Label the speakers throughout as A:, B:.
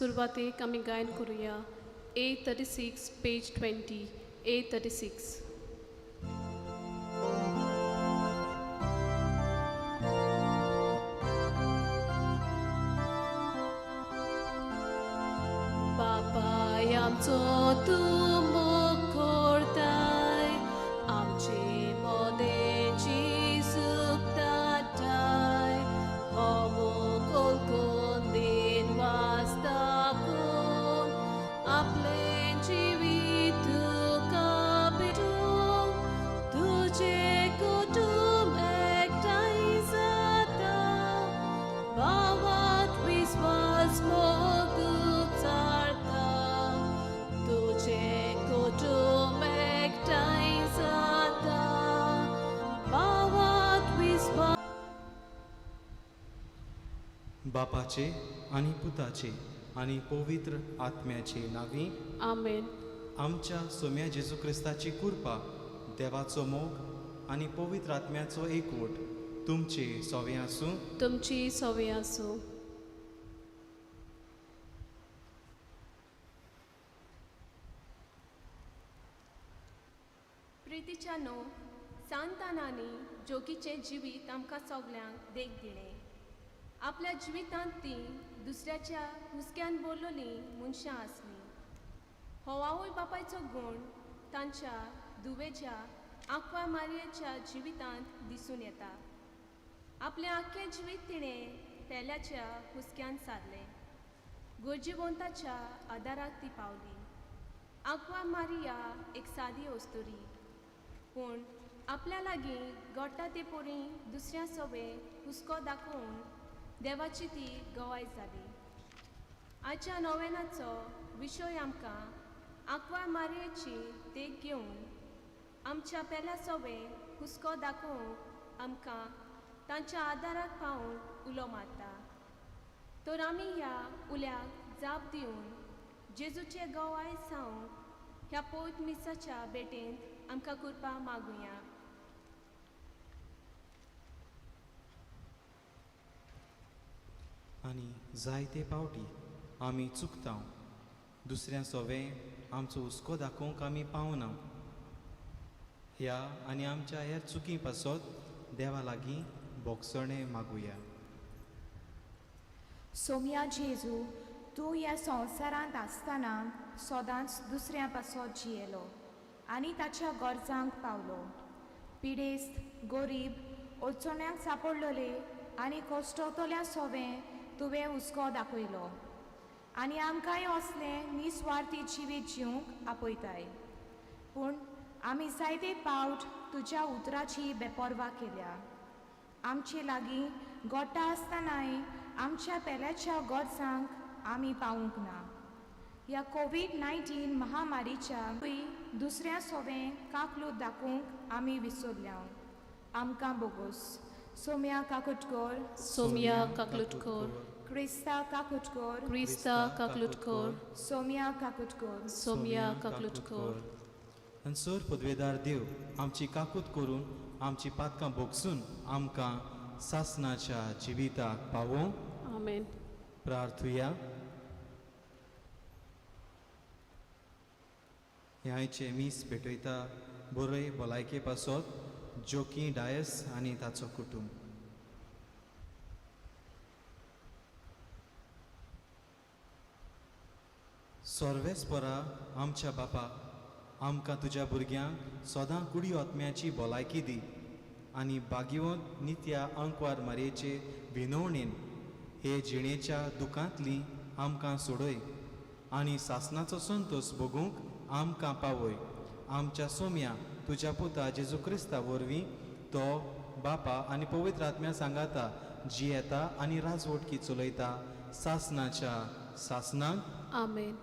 A: सुरवातेक आमी गायन करुया A36 page 20 A36. बापाय आमचो तूं मोग करताय आमचे मोदेची सुखताटाय हो मोग ओळखून दिन वाचताकून आपलें जिवीत तुका भेटूं तुजें कुटुंब एकठांय जाता भावात विस्वास मोग उचारता तुजें कुटुंब एकठांय जाता भावात विस्वास.
B: बापाचे आनी पुताचे आनी पवित्र आत्म्याचे नांवी.
A: आमेन.
B: आमच्या सोम्या जेजू क्रिस्ताची कृपा, देवाचो मोग आनी पवित्र आत्म्याचो एकवट तुमचे सोवे आसूं.
A: तुमची सवय आसूं.
C: प्रितीच्या न्हू सांतानांनी जोगीचें जिवीत आमकां सगल्यांक देख दिलें. आपल्या जिवितांत तीं दुसऱ्याच्या हुस्क्यान बोरलोलीं मनशां आसलीं. हो आवय बापायचो गूण तांच्या धुवेच्या आंकवार मारयेच्या जिवितांत दिसून येता. आपलें आख्खें जिवीत तिणें पेल्याच्या हुस्क्यान सारलें. गरजेवंताच्या आदाराक ती पावली. आंकवार मारिया एक सादी अस्तुरी, पूण आपल्या लागीं घडटा ते परी दुसऱ्या सोबे हुस्को दाखोवन देवाची ती गवाय जाली. आयच्या नोवेनाचो विशय आमकां आंकवार मारयेची देख घेवन आमच्या पेल्या सोबे हुस्को दाखोवंक आमकां तांच्या आदाराक पावूंक उलो मारता. तर आमी ह्या उल्याक जाप दिवन जेजूचे गवाय जावंक ह्या पवित्र मिसाच्या भेटेंत आमकां कृपा मागुया.
B: आनी जायते पावटी आमी चुकता, दुसऱ्या सोवे आमचो हुस्को दाखोवंक आमी पावना. ह्या आनी आमच्या हेर चुकी पासत देवा लागीं बोगसणें मागुया.
D: सोम्या जेजू, तूं ह्या संवसारांत आसतना सदांच दुसऱ्या पासत जियेलो आनी ताच्या गरजांक पावलो. पिडेस्त, गरीब, अडचण्यांक सापडलेले आनी कश्टवतल्या सोवें तुवें हुस्को दाखयलो आनी आमकांय असलें निस्वार्थी जिवीत जिवंक आपयताय. पूण आमी जायते पावट तुज्या उतराची बेपर्वा केल्या. आमचे लागीं गोटा आसतनाय आमच्या पेल्याच्या गरजांक आमी पावूंक ना. ह्या कोवीड-19 महामारीच्या दुसऱ्या सोवें काकलूत दाखोवंक आमी विसरल्या. आमकां बोगोस. सोम्या काकुटकोर.
A: सोम्या काकलुटकोर.
D: क्रिस्ता काकुटकोर.
A: क्रिस्ता काकलुटकोर.
D: सोम्या काकुटकोर.
A: सोम्या काकलुटकोर.
B: आनी सर पदवेदार देव आमची काकूत करून आमची पातकां भोगसून आमकां सासनाच्या जिविताक पावोवं.
A: आमेन.
B: प्रार्थुया. हें आयचें मीस भेटयता बरय भलायके पासत जोकी डायस आनी ताचो कुटूंब. सर्वेस्परा आमच्या बापा, आमकां तुज्या भुरग्यांक सदां कुडी आत्म्याची भलायकी दी आनी बागिवंत नित्या आंकवार मारयेचे विनवणेन हे जिणेच्या दुखांतली आमकां सोडय आनी सासनाचो संतोश भोगूंक आमकां पावय. आमच्या सोम्या तुज्या पुता जेजू क्रिस्ता वरवीं, तो बापा आनी पवित्र आत्म्या सांगाता जियेता आनी राजवटकी चलयता सासनाच्या सासनाक.
A: आमेन.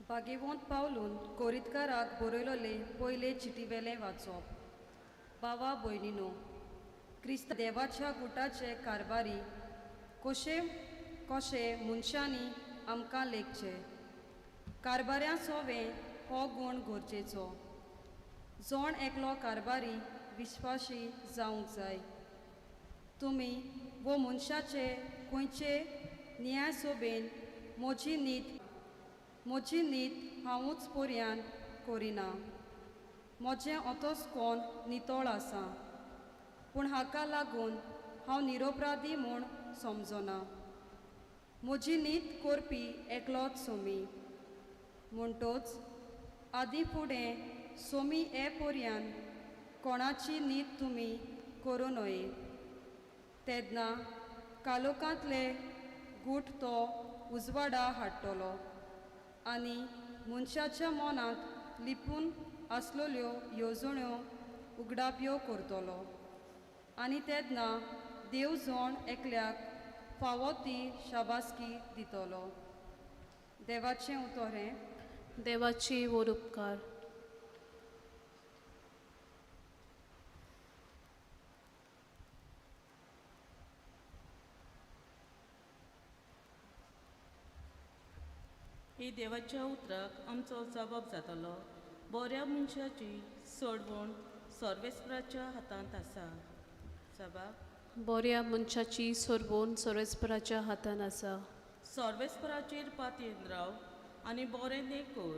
E: भागेवंत पावलून कोरितकाराक बरयलोले पयले चिटीवेलें वाचप. बावा भयणीनो, क्रिस्त देवाच्या गुटाचे कारभारी कशे कशे मनशांनी आमकां लेखचे. कारभाऱ्यां सोवें हो गूण गरजेचो. जण एकलो कारभारी विश्वाशी जावंक जाय. तुमी वो मनशाचे खंयचे न्याय सोबेन म्हजी नीत हांवूच पर्यान करिना. म्हजें अंतस्कोन नितळ आसा, पूण हाका लागून हांव निरपराधी म्हूण समजना. म्हजी नीत करपी एकलोच सोमी. म्हणटोच आदी फुडें सोमी हे पर्यान कोणाची नीत तुमी करूं नये. तेन्ना कालोकांतले गूट तो उजवाडा हाडटलो आनी मनशाच्या मनांत लिपून आसलेल्यो येवजण्यो उगडाप्यो करतलो आनी तेन्ना देव जण एकल्याक फावो ती शाबासकी दितलो. देवाचें उतर हें.
A: देवाची वर उपकार.
F: ही देवाच्या उतराक आमचो जबाब जातलो. बऱ्या मनशाची सोडवण सर्वेस्पराच्या हातांत आसा. जबाब.
A: बऱ्या मनशाची सोडवण सर्वेस्पराच्या हातांत आसा.
F: सर्वेस्पराचेर पातयेन राव आनी बरें न्ही कर.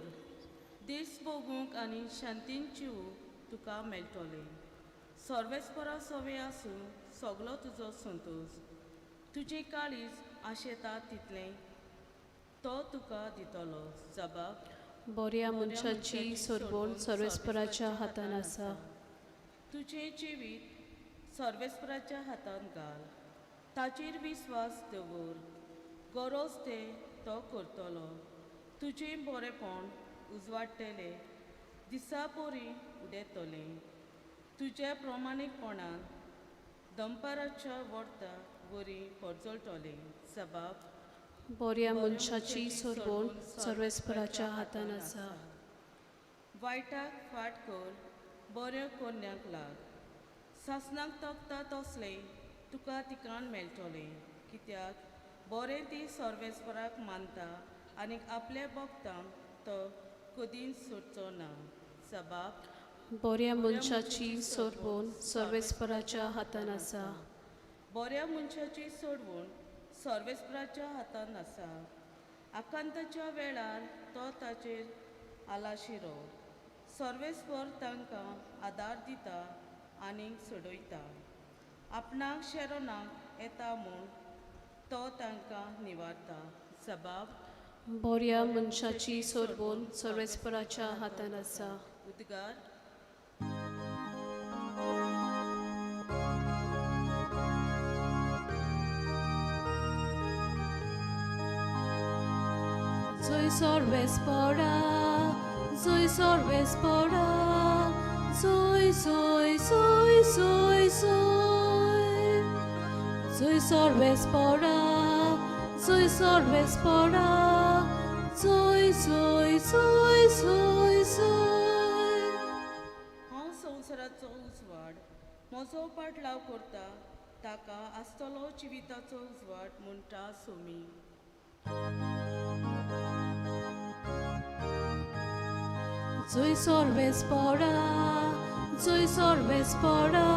F: दीस भोगूंक आनी शांतीन जिवूंक तुका मेळटलें. सर्वेस्परा सवे आसूं सगलो तुजो संतोश. तुजें काळीज आशेता तितलें तो तुका दितलो. जबाब.
A: बऱ्या मनशाची सोडवण सर्वेस्पराच्या हातांत आसा.
F: तुजें जिवीत सर्वेस्पराच्या हातांत घाल. ताचेर विस्वास दवर. गरज तें तो करतलो. तुजें बरेंपण उजवाडटलें, दिसा परी उदेतलें. तुज्या प्रमाणीकपणान दनपाराच्या वर्ता वरी परजळटलें. जबाब.
A: बऱ्या मनशाची सोडवण सर्वेस्पराच्या हातांत आसा.
F: वायटाक फाट कर, बऱ्यो कोन्याक लाग. सासणाक तकता तसलें तुका ठिकाण मेळटलें. कित्याक बरें ती सर्वेस्पराक मानता आनी आपल्या भक्तांक तो कदींच सोडचो ना. जबाब.
A: बऱ्या मनशाची सोडवण सर्वेस्पराच्या हातांत आसा.
F: बऱ्या मनशाची सोडवण सर्वेस्पराच्या हातांत आसा. आकांताच्या वेळार तो ताचेर आलाशिरो. सर्वेस्पर तांकां आदार दिता आनी सोडयता. आपणाक शेरोनाक येता म्हूण तो तांकां निवारता. जबाब.
A: बऱ्या मनशाची सोडवण सर्वेस्पराच्या हातांत आसा.
F: उद्गार.
A: जय सर्वेस्परा, जय सर्वेस्परा, जय जय जय जय जय. जय सर्वेस्परा, जय सर्वेस्परा, जय जय जय जय जय.
F: हांव संवसाराचो उजवाड. म्हजो पाटलाव करता ताका आसतलो जिविताचो उजवाड म्हणटा सोमी.
A: जय सर्वेस्परा, जय सर्वेस्परा,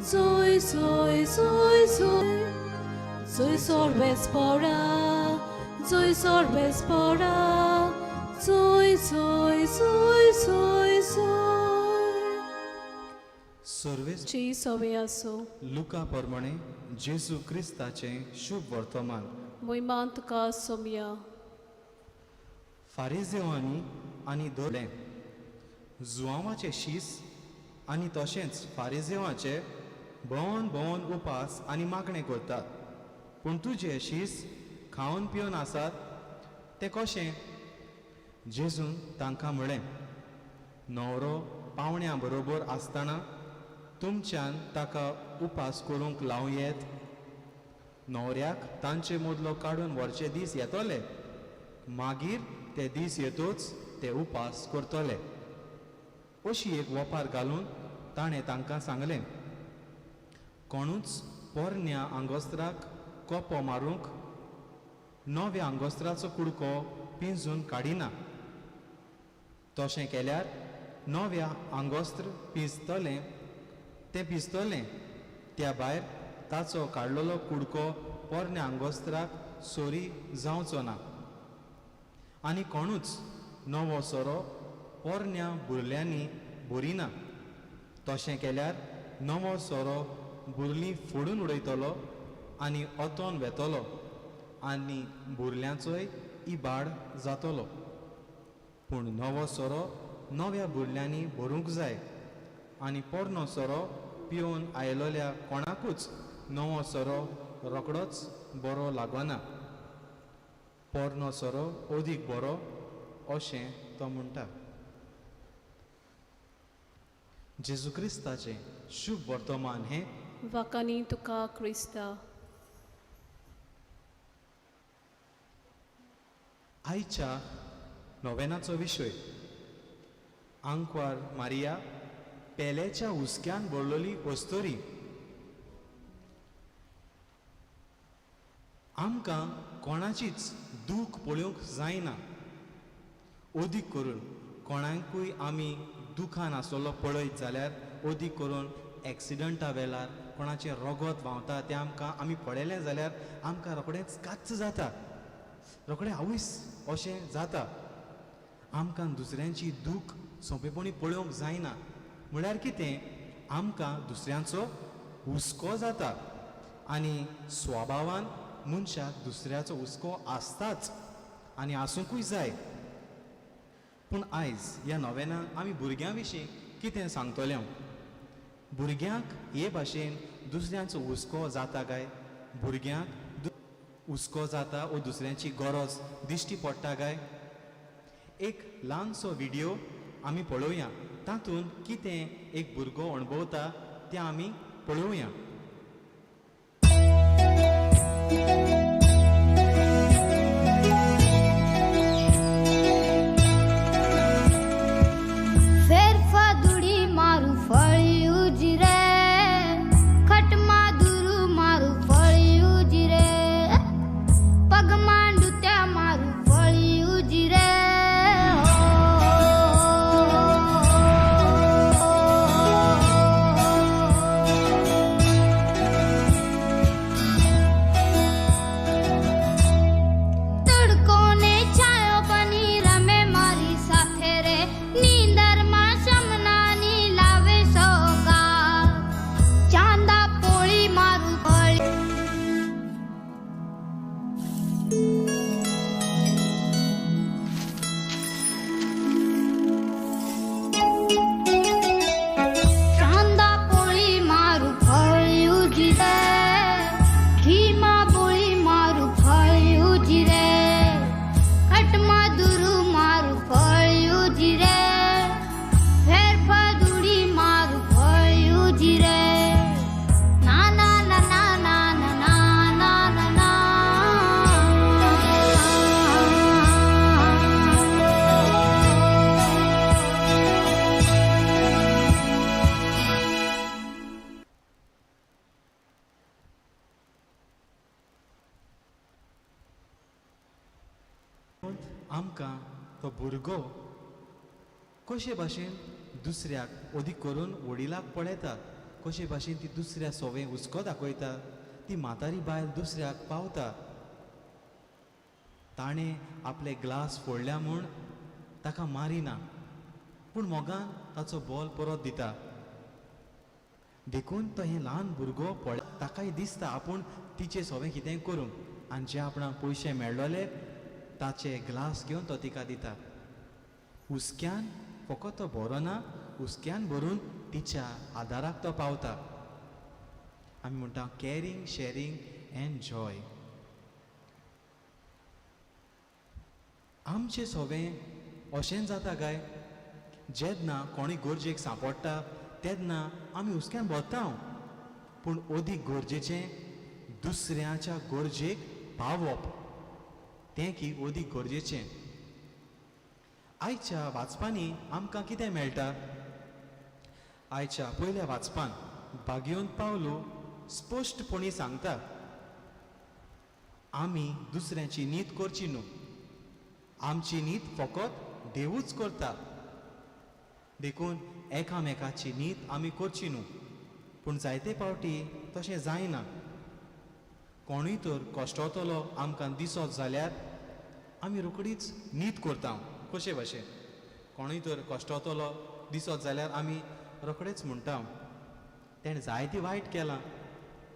A: जय जय जय जय. जय सर्वेस्परा, जय सर्वेस्परा, जय जय जय जय जय.
B: सर्वेस
A: ची सवे आसूं.
B: लुका प्रमाणे जेजू क्रिस्ताचें शुभ वर्तमान.
A: मोहिमान तुका सोमया.
B: फारिजेवांनी आनी धरलें जुआंवाचे शीस आनी तशेंच फारिजेवांचे भोंवन भोंवन उपास आनी मागणें करतात, पूण तुजे शीस खावन पिवन आसात तें कशें? जेजून तांकां म्हळें, न्हवरो पावण्या बरोबर आसतना तुमच्यान ताका उपास करूंक लावं येत? न्हवऱ्याक तांचे मदलो काडून व्हरचे दीस येतले, मागीर ते दीस येतोच ते उपास करतले. अशी एक वोपार घालून ताणें तांकां सांगलें, कोणूच पोरण्या आंगोस्त्राक कोपो मारूंक नव्या आंगोस्त्राचो कुडको पिंजून काडिना. तशें केल्यार नव्या आंगोस्त्र पिजतलें तें पिजतलें, त्या भायर ताचो काडलेलो कुडको पोरण्या आंगोस्त्राक सोरी जावचो ना. आनी कोणूच नवो सोरो पोरण्या बुरल्यांनी भरिना, तशें केल्यार नवो सोरो बुरली फोडून उडयतलो आनी ओतोन वेतलो आनी बुरल्यांचोय इबाड जातलो. पूण नवो सोरो नव्या बुरल्यांनी भरूंक जाय आनी पोरनो सोरो पिवन आयलोल्या कोणाकूच नवो सोरो रोकडोच बरो लागना. पोरनो सोरो अदीक बरो अशें तो म्हणटा. जेजू क्रिस्ताचें शुभ वर्तमान हें.
A: वाकानी तुका क्रिस्ता.
B: आयच्या नोवेनाचो विशय आंकवार मारिया पेल्याच्या हुस्क्यान भरलेली अस्तोरी. आमकां कोणाचीच दूख पळोवंक जायना, अदीक करून कोणाकूय आमी दुखान आसलेलो पळयत जाल्यार, अदीक करून एक्सिडंटा वेळार कोणाचें रगत व्हांवता तें आमकां आमी पळयलें जाल्यार आमकां रोखडेंच काच्च जाता, रोखडें आवयस अशें जाता. आमकां दुसऱ्यांची दूख सोंपेपणी पळोवंक जायना. म्हळ्यार कितें, आमकां दुसऱ्यांचो हुस्को जाता आनी स्वभावान मनशाक दुसऱ्याचो हुस्को आसताच आनी आसूंकूय जाय. पूण आयज ह्या नोवेनाक आमी भुरग्यां विशीं कितें सांगतले हांव? भुरग्यांक हे भाशेन दुसऱ्यांचो हुस्को जाता काय? भुरग्यांक हुस्को जाता वो दुसऱ्यांची गरज दिश्टी पडटा काय? एक ल्हानसो व्हिडियो आमी पळोवया, तातूंत कितें एक भुरगो अणभवता तें आमी पळोवया. आमकां तो भुरगो कशे भाशेन दुसऱ्याक अदीक करून वडिलाक पळयता, कशे भाशेन ती दुसऱ्या सोवे हुस्को दाखयता, ती म्हातारी बायल दुसऱ्याक पावता. ताणें आपले ग्लास फोडल्या म्हूण ताका मारिना, पूण मोगान ताचो बॉल परत दिता. देखून तो हें ल्हान भुरगो पळय ताकाय दिसता आपूण तिचे सोवे कितेंय करूंक, आनी जे आपणाक पयशे मेळ्ळले ताचे ग्लास घेवन तो तिका दिता. हुस्क्यान फकत तो भरना, हुस्क्यान भरून तिच्या आदाराक तो पावता. आमी म्हणटा कॅरींग, शॅरींग एन्ड जॉय. आमचें सोवें अशेंच जाता काय? जेन्ना कोणूय गरजेक सांपडटा तेन्ना आमी हुस्क्यान भरता, पूण अदीक गरजेचें दुसऱ्याच्या गरजेक पावप तें की अदीक गरजेचें. आयच्या वाचपांनी आमकां कितें मेळटा? आयच्या पयल्या वाचपान भाग्योन पावलो स्पश्टपणी सांगता, आमी दुसऱ्यांची नीत करची न्हू, आमची नीत फकत देवूच करता. देखून एकामेकाची नीत आमी करची न्हू. पूण जायते फावटी तशें जायना. कोणूय तर कश्टतलो आमकां दिसत जाल्यार आमी रोखडीच नीत करता. कशे भाशेन कोणूय तर कश्टतलो दिसत जाल्यार आमी रोखडेच म्हणटा तेणें जायती वायट केलां,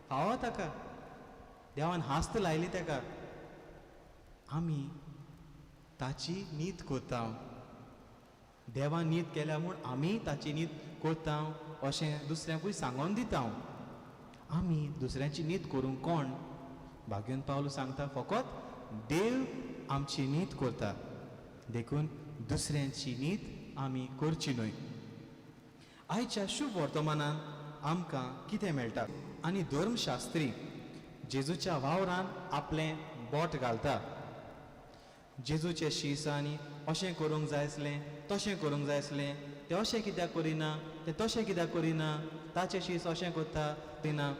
B: फावो ताका, देवान हास्त लायली ताका. आमी ताची नीत करता. देवान नीत केल्या म्हूण आमी ताची नीत करता अशें दुसऱ्यांकूय सांगोन दिता. आमी दुसऱ्यांची नीत करूंक कोण? भाग्यन पावलू सांगता फकत देव आमची नीत करता. देखून दुसऱ्यांची नीत आमी करची न्हय. आयच्या शुभ वर्तमानान आमकां कितें मेळटा? आनी धर्मशास्त्री जेजूच्या वावरान आपलें बोट घालता. जेजूचे शिसांनी अशें करूंक जाय आसलें, तशें करूंक जाय आसलें, तें अशें कित्याक करिना, तें तशें कित्याक करिना, ताचें शीस अशें करता तेना.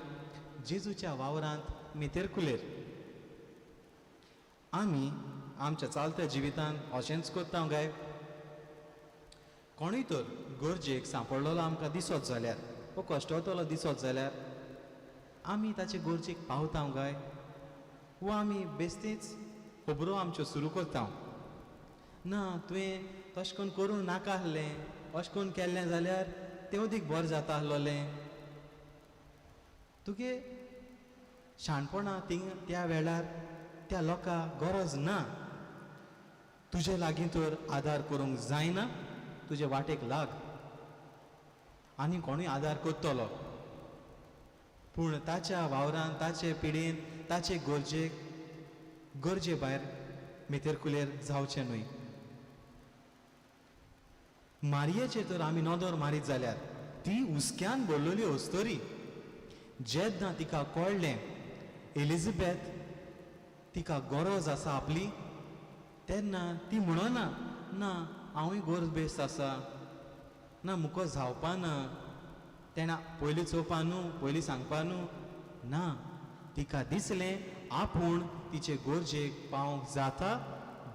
B: जेजूच्या वावरांत मितेर कुलेर आमी आमच्या चालत्या जिवितांत अशेंच करता काय? कोणूय तर गरजेक सांपडलेलो आमकां दिसत जाल्यार वो कश्टतलो दिसत जाल्यार आमी ताचे गरजेक पावता काय? वो आमी बेस्तीच खबरो आमच्यो सुरू करता, ना तुवें तशें करून करूंक नाका आसलें, अशें करून केल्लें जाल्यार तें अदीक बरें जाता आसलोलें. तुगे शाणपणां थिंग त्या वेळार त्या लोकांक गरज ना. तुजे लागीं तर आदार करूंक जायना, तुजे वाटेक लाग आनी कोणूय आदार करतलो. पूण ताच्या वावरान, ताचे पिडेन, ताचे गरजेक गरजे भायर मितेर कुलेर जावचें न्हय. मारयेचेर तर आमी नदर मारीत जाल्यार ती हुस्क्यान भरलेली अस्तरी. जेन्ना तिका कळ्ळें एलिझाबेथ तिका गरज आसा आपली, तेन्ना ती म्हणना ना हांवूय गरज बेस्ट आसा, ना मुको जावपा ना, तेणें पयलीं चोवपा न्हू, पयलीं सांगपा न्हू. ना, तिका दिसलें आपूण तिचे गरजेक पावंक जाता,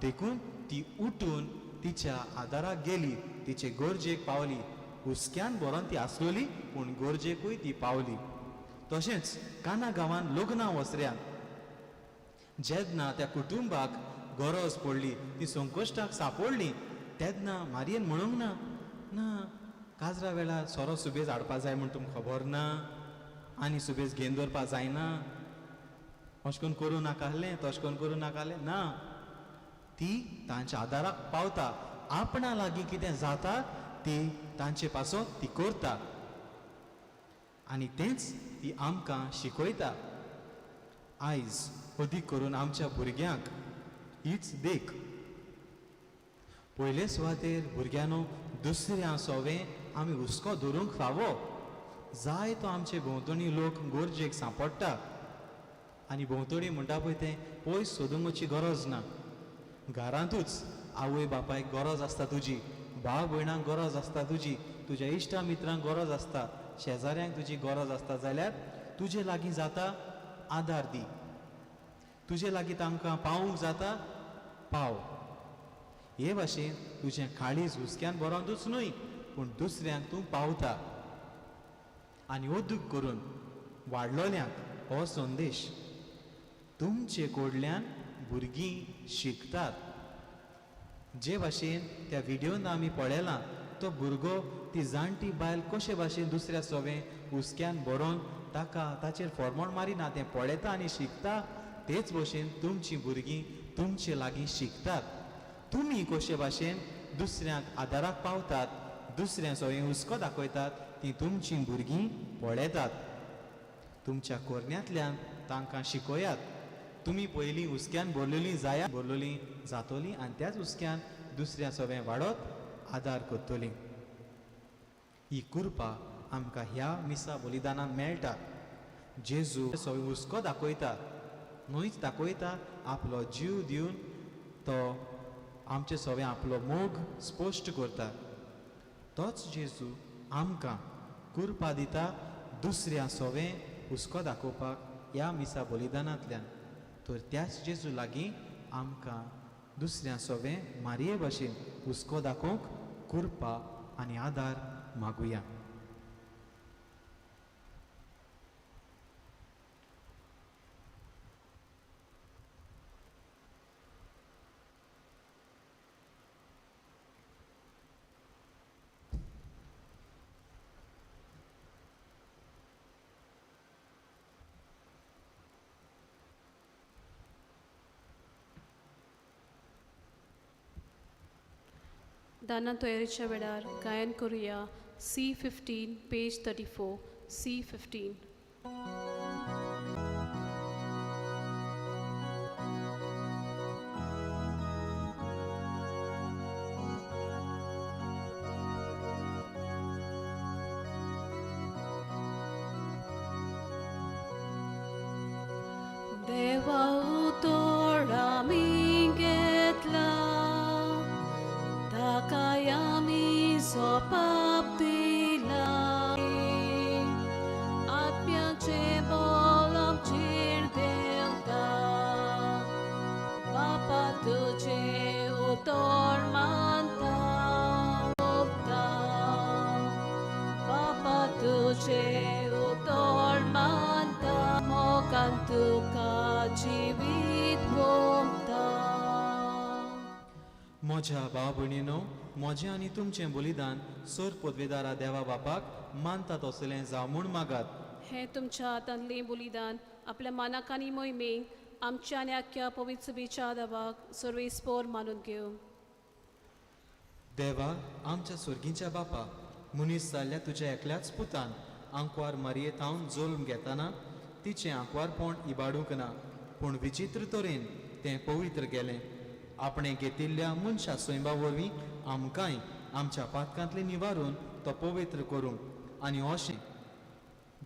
B: देखून ती उठून तिच्या आदाराक गेली, तिचे गरजेक पावली. हुस्क्यान भरोन ती आसलोली पूण गरजेकूय ती पावली. तशेंच काना गांवान लग्नां वसऱ्यान जेन्ना त्या कुटुंबाक गरज पडली, ती संकश्टाक सांपडली, तेन्ना मारयेन म्हणूंक ना, ना काजरा वेळार सोरो सुबेज हाडपा जाय म्हूण तुमकां खबर ना आनी सुबेज घेवन दवरपा जायना, अशें करून करूं नाका आसलें, तशें करून करूं नाका आसलें. ना, ती तांच्या आदाराक पावता. आपणा लागीं कितें जाता ती तांचे पासत ती करता आनी तेंच ती आमकां शिकयता. आयज अदीक करून आमच्या भुरग्यांक हीच देख. पयले सुवातेर भुरग्यांनो दुसऱ्या सोवें आमी हुस्को धरूंक फावो. जाय तो आमचे भोंवतणी लोक गरजेक सांपडटा आनी भोंवतणी म्हणटा पळय तें पयस सोदूंक वचची गरज ना. घरांतूच आवय बापायक गरज आसता तुजी, भाव भयणांक गरज आसता तुजी, तुज्या इश्टा मित्रांक गरज आसता, शेजाऱ्यांक तुजी गरज आसता जाल्यार तुजे लागीं जाता आदार दी. तुजे लागीं तांकां पावूंक जाता पाव. हे भाशेन तुजें काळीज हुस्क्यान भरोंतूच न्हय पूण दुसऱ्यांक तूं पावता. आनी अदूक करून वाडलोल्यांक हो संदेश, तुमचे कडल्यान भुरगीं शिकतात. जे भाशेन त्या व्हिडियोन आमी पळयलां तो भुरगो ती जाणटी बायल कशे भाशेन दुसऱ्या सोवें हुस्क्यान भरोन ताका ताचेर फॉर्मोण मारिना, तें पळयता आनी शिकता. तेच भशेन तुमचीं भुरगीं तुमचे लागीं शिकतात. तुमी कशे भाशेन दुसऱ्यांक आदाराक पावतात, दुसऱ्यां सोवें हुस्को दाखयतात, ती तुमचीं भुरगीं पळयतात. तुमच्या कोरण्यांतल्यान तांकां शिकयात. तुमी पयलीं हुस्क्यान भरलेलीं जाया भरलेलीं जातलीं आनी त्याच हुस्क्यान दुसऱ्या सोवें वाडत आदार करतलीं. ही कृपा आमकां ह्या मिसा बलिदानान मेळटा. जेजू सोवें हुस्को दाखयता, न्हयच दाखयता, आपलो जीव दिवन तो आमचे सोवें आपलो मोग स्पश्ट करता. तोच जेजू आमकां कृपा दिता दुसऱ्या सोवें हुस्को दाखोवपाक ह्या मिसा बलिदानांतल्यान. तर त्याच जेजू लागीं आमकां दुसऱ्या सोवें मारये भाशेन हुस्को दाखोवंक कृपा आनी आदार मागुया.
A: दाना तयारीच्या वेळार गायन करुया C15 page 34 C15. देवा उतोर आमी घेतला ताकाय आमी सोपाप दिला आत्म्याचें बोल आमचेर देंवता बापा तुजें उतोर मानता बापा तुजें उतोर मानता मोगान तुका जिवीत वोमता.
B: म्हज्या भाव भयणीनो, म्हजें आनी तुमचें बलिदान सर पदवेदारा देवा बापाक मानता तसलें जावं म्हूण मागात.
A: हें तुमच्या हातांतलें बलिदान आपल्या मानाक आनी मोहिमेक आमच्या आनी आख्ख्या पवित्र सभेच्या देवाक सर्वेस्पोर मानून घेवं.
B: देवा आमच्या स्वर्गींच्या बापा, मनीस जाल्ल्या तुज्या एकल्याच पुतान आंकवार मारये थावन जल्म घेतना तिचें आंकवारपण इबाडूंक ना, पूण विचित्र तरेन तें पवित्र गेलें. आपणें घेतिल्ल्या मनशा सैंबा वरवीं आमकांय आमच्या पातकांतलें निवारून तो पवित्र करूंक आनी अशें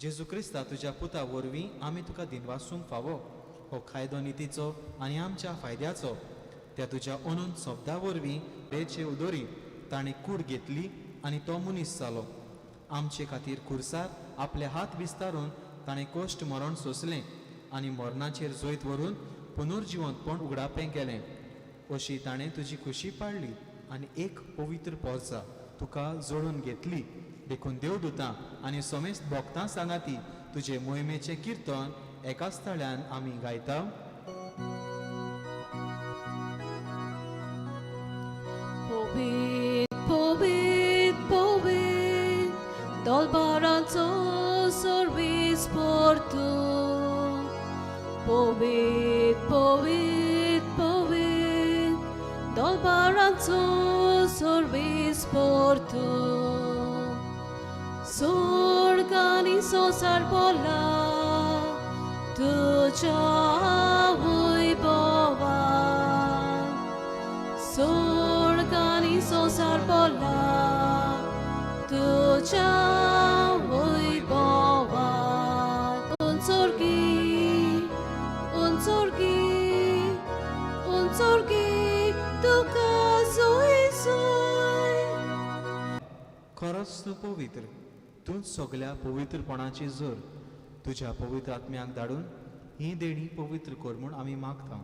B: जेजू क्रिस्ता तुज्या पुता वरवीं आमी तुका दिनवासूंक फावो. हो कायदो नितीचो आनी आमच्या फायद्याचो. त्या तुज्या अनंत शब्दा वरवीं रेचे उदोरी ताणें कूड घेतली आनी तो मनीस जालो. आमचे खातीर खुर्सार आपले हात विस्तारून ताणें कश्ट मरण सोंसलें आनी मरणाचेर जैत व्हरून पुनर्जिवंतपण उगडापें केलें. अशी ताणें तुजी खुशी पाडली आनी एक पवित्र पोरसा तुका जोडून घेतली. देखून देवदूतां आनी समेस्त भक्तां सांगाती तुजे मोहिमेचें किर्तन एकाच ताळ्यान आमी गायता.
A: पवित्र पवित्र पवित्र दलबारांचो सर्वेस्पोर तूं. पवित्र पवित्र पवित्र दलबारांचो सर्वेस्पोर तूं. स्वर्ग आनी संवसार बोला तुज्या वैभवान. स्वर्ग आनी संवसार बोला तुज्या वैभवान. उंचोर्गी उंचोर्गी उंचोर्गी तुका सोय सोय.
B: खरोच तूं पवित्र, तूंच सगल्या पवित्रपणाची जोर. तुज्या पवित्र आत्म्याक धाडून ही देणी पवित्र कर म्हूण आमी मागता.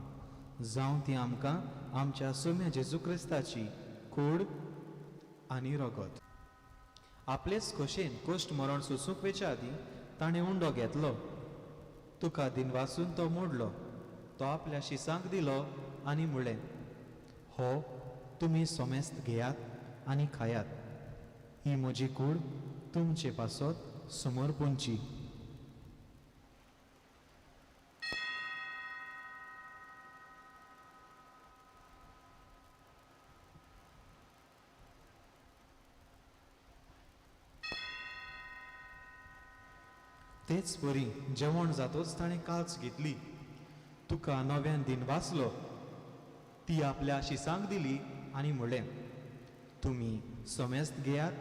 B: जावं ती आमकां आमच्या सोम्या जेजू क्रिस्ताची कूड आनी रगत. आपलेच खोशेन कश्ट मरण सोसूंक वेच्या आदीं ताणें उंडो घेतलो, तुका दिनवासून तो मोडलो, तो आपल्या शिसांक दिलो आनी म्हणलें, हो तुमी सोमेस्त घेयात आनी खायात, ही म्हजी कूड तुमचे पासत समर्पणची. तेच परी जेवण जातोच ताणें काल्च घेतली, तुका नव्यान दिनवासलो, ती आपल्या शिसांक दिली आनी म्हणलें, तुमी समेस्त घेयात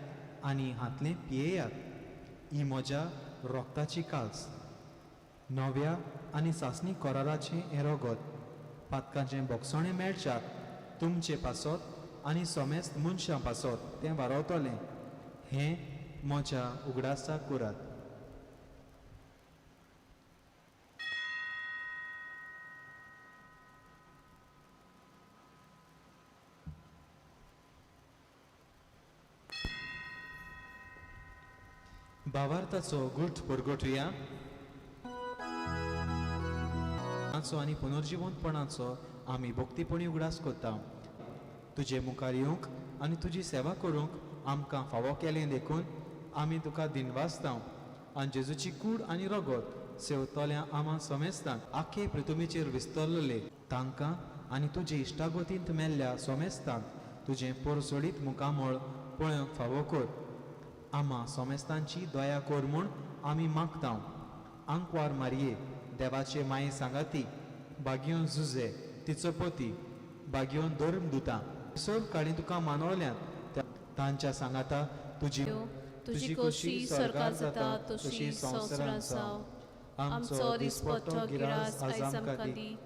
B: आनी हांतलें पियेयात, ही म्हज्या रोगताची काल्स, नव्या आनी सासणी कराराचें हें रगत, पातकांचें बोगसणें मेळच्याक तुमचे पासत आनी समेस्त मनशां पासत तें वारवतलें. हें म्हज्या उगडासाक करात. भावार्थाचो गुट परगटुया आनी पुनर्जिवंतपणाचो आमी भक्तीपणी उगडास करता. तुजे मुखार येवंक आनी तुजी सेवा करूंक आमकां फावो केलें देखून आमी तुका दिनवासता आनी जेजूची कूड आनी रगत सेवतल्या आमा सोमेस्तांक आखे पृथुमीचेर विस्तरलेले तांकां आनी तुजे इश्टागतींत मेल्ल्या सोमेस्तांक तुजें पोरसोडीत मुखामळ पळोवंक फावो कर. आमा सोमेस्तांची दया कर म्हूण आमी मागता. आंकवार मारये देवाचे माये सांगाती बागयोन जुजे तिचो पती बागयोन धर्म दुता सर्व काणी तुका मानवल्यात तांच्या सांगाता तुजी
A: तुजी खोशी स्वर्गार जाता तशी संवसारांत जावं. आमचो दिसपट्टो गिरास आयज आमकां दी.